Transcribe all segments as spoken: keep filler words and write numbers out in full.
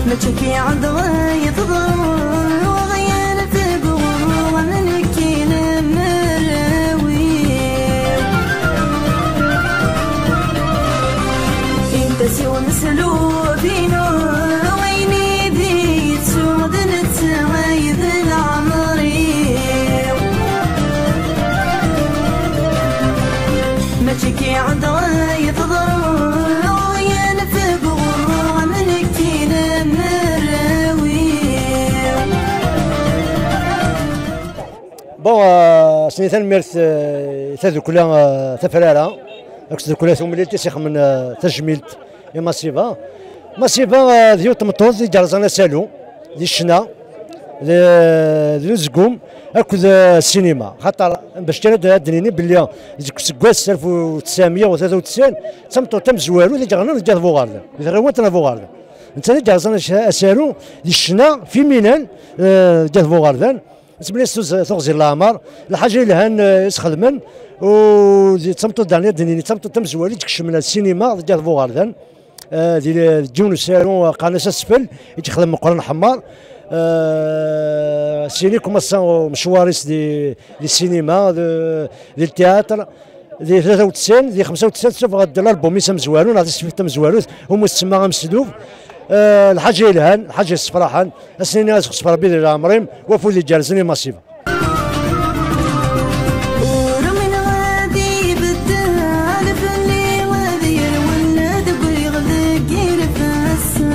Mačči k-iɛedɣ i teḍru, ɣyal tgurru, am nekkin am arraw-iw. Inta-s i umeslub-inu, ayen i d-yettu d netta ay d leɛmer-iw. Mačči k-iɛedɣ i teḍru, ɣyal tgurru, am nekkin am arraw-iw. Bon, euh, s-nni tanemmirt, euh, i tadukla, euh, Tafrara, akked tdukla tumlilt i s-ixemmen, euh, tajmilt i Masiva. Masiva, euh, d yiwet tmeṭṭut i yerẓan asalu, di ccna, di, di uzgum, akked, euh, ssinima. Xaṭer, bac kan ad, ad d-nini belli deg useggas alef u tesɛemya u tlata u tesɛin, d tameṭṭut tamezwarut i yeɣran deg At Buɣerda, di tɣiwant n At Buɣerda. Nettat i yerẓan as-, asalu di ccna féminin, euh, deg At Buɣerda. Asmi s-, tuɣzi n leɛmer, lḥaǧa yelhan, eh, i s-xedmen, u d tameṭṭut, daɣen ad d-nini, d tameṭṭut tamezwarut i d-ikecmen ar ssinima deg At Buɣerdan, eh, di, di yiwen usaru, eh, qqaren-as Asfel, i d-yexdem Meqqran Ḥemmar, eh, syin i kumaṣa umecwar-is di, di ssinima, di, di ltiyaṭr. Di tlata u tesɛin, di xemsa u tesɛin, tessuffeɣ-d lalbum-is amezwaru, neɣ tasfift tamezwarut, umi s-tsemma Amesdub. Eh, lḥaǧa yelhan, lḥaǧa yessefraḥen. Ad s-nini ad ixṣef Rebbi di leɛmer-im, u afud igerrzen i Masiva. Ur umineɣ ad ibeddel fell-i, ad yerwel ad ggriɣ deg yirfasen.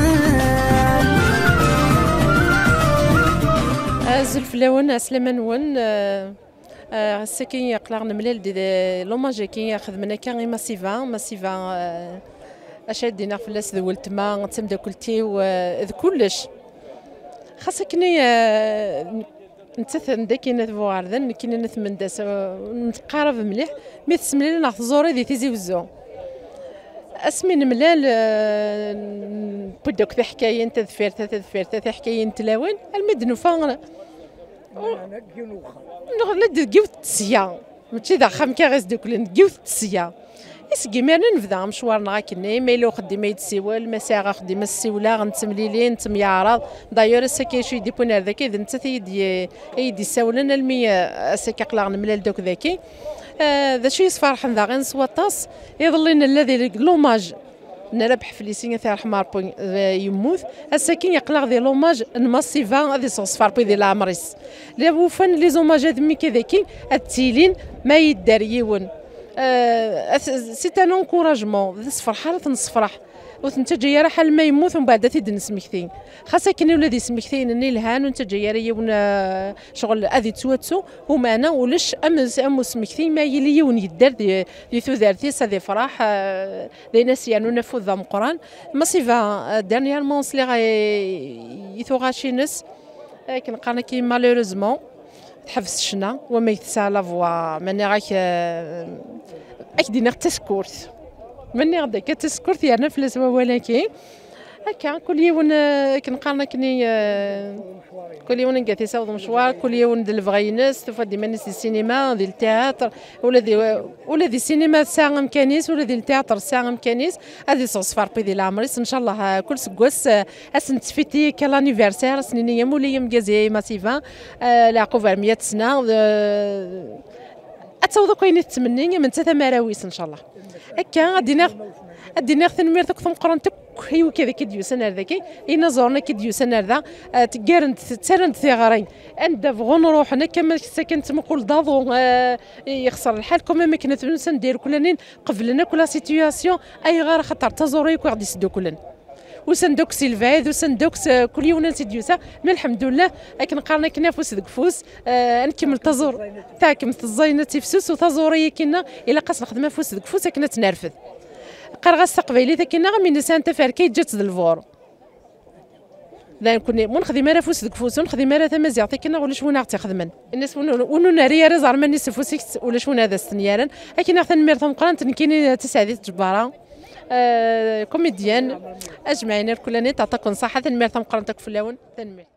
Azul fell-awen, ɛeslama-nwen. Eh, Eh, ass-agi aql-aɣ nemlal-d, eh, l'hommage-agi xedmen akka i Masiva. Masiva, eh, acu ara d-iniɣ fell-as, d weltma, d tameddakelt-iw, eh, d kullec. Xas akken, eh, nettat anda akken At Buɣerdan, nekkini n At Mendas, eh, netqarab mliḥ, mi tessemlil neɣ tẓuri di Tizi Wezzu. Asmi nemlal, eh, newwi-d akk tiḥkayin, ta deffir ta, ta deffir ta, tiḥkayin n tlawin, almi d-nufa Nella deg yiwet n tesya, mačči d axxam kan i s-dduklen, deg yiwet n tesya. I seg imiren i nebda amecwar-nneɣ akkenni, ma yella uxeddim ay d-siwel, ma sɛiɣ axeddim ad s-siwleɣ, nettemlili, nettemyeɛraḍ. D'ailleurs, ass-agi acu i yi-d-iwwin ar daki, d nettat i yi-d-, i yi-d-issawlen almi, eh, ass-agi aql-aɣ nemlal-d akk daki. Eh, d acu i yi-yesferḥen daɣen s waṭas, iḍelli nella di l'hommage n Rabeḥ Felisi, ad t-yerḥem Ṛebbi, eh, yemmut. Ass-agi aql-aɣ di l'hommage n Masiva, ad iseɣzef Ṛebbi di leɛmer-is. La ufan les hommages ad mmi kadaki ad ttilin ma yedder yiwen. Eh, at-, c'est un encouragement, d asefreḥ ara t-nessefreḥ. Ur t-nettaǧǧa ara ḥal ma yemmut, umbeɛd ad t-id-nesmekti. Xas akken ula d ismektiyen-nni lhan, ur nettaǧǧa ara yiwen, eh, ccɣel ad yettwattu, umeɛna ulac am, am usmekti ma yili yiwen yedder di, di tudert-is ad ifreḥ, eh, d ayen as-yernun afud d ameqqran. Masiva, eh, dernièrement, sliɣ i, i tuɣac-ines, akken qqaren akka, malheureusement, teḥbes ccna, wamma tesɛa la voix, ma nniɣ-ak, eh, ad k-d-iniɣ d tasekkurt. Ma nniɣ-d akka d tasekkurt, yerna fell-as wawal-agi. Akka, kul yiwen, eh, akken qqaren akken i, eh, kul yiwen anga t-isaweḍ umecwar, kul yiwen d lebɣi-ines, tufa-d iman-is di ssinima, di ltiyaṭr, ula di, ula di ssinima tesɛa amkan-is, ula di ltiyaṭr tesɛa amkan-is, ad iseɣzef Ṛebbi di leɛmer-is, ncallah, eh, kul seggas, eh, ad s-nettfiti akka l'anniversaire, ad s-nini amulli ameggaz i Masiva, eh, leɛqub ar meyya sna, eh, ad taweḍ akk ayen i tettmenni, am nettat am arraw-is, ncallah. Akka, ad d-iniɣ, ad d-iniɣ tanemmirt akk tameqqrant akk i wakk ad k-id-yusan ar daki, inaẓuren akk i d-yusan ar da, eh, ttgaren-d, ttarran-d tiɣri. Anda bɣun ruḥen, akka ma sakin ttmuqul d aḍu, eh, yexṣer lḥal, quand même akken ad ten-usan d irkulanin, qeblen akk la situation. Ayɣer? Axaṭer d taẓuri akk i ɣ-d-isduklen. Usan-d akk si lbɛid, usan-d akk s, kul yiwen ansi d-yusa, mais lḥemdullah, akken qqaren akken afus deg ufus, eh, ad nkemmel taẓur-, taɛkemt ẓẓayen ad tifsus, u taẓuri akkinna, ilaq ad s-nexdem afus deg ufus akken ad tt-nerfed. Qqareɣ-as taqbaylit akkinna, am win yesɛan taferka yeǧǧa-tt d lbur. D nekkni, ma ur nexdim ara afus deg ufus, ur nexdim ara tamaziɣt akkinna, ulac win ad ɣ-tt-ixedmen. Ini-as win ur, win ur nerri ara iẓerman-is s ufus-ik, ulac win ad as-ten-yerren. Akken-aɣ tanemmirt tameqqrant, nekkini d Taseɛdit Ǧebbara, eh, comédienne, ajmaɛin irkulani, taɛṭaken ṣṣaḥa, tanemmirt tameqqrant akk fell-awen, tanemmirt.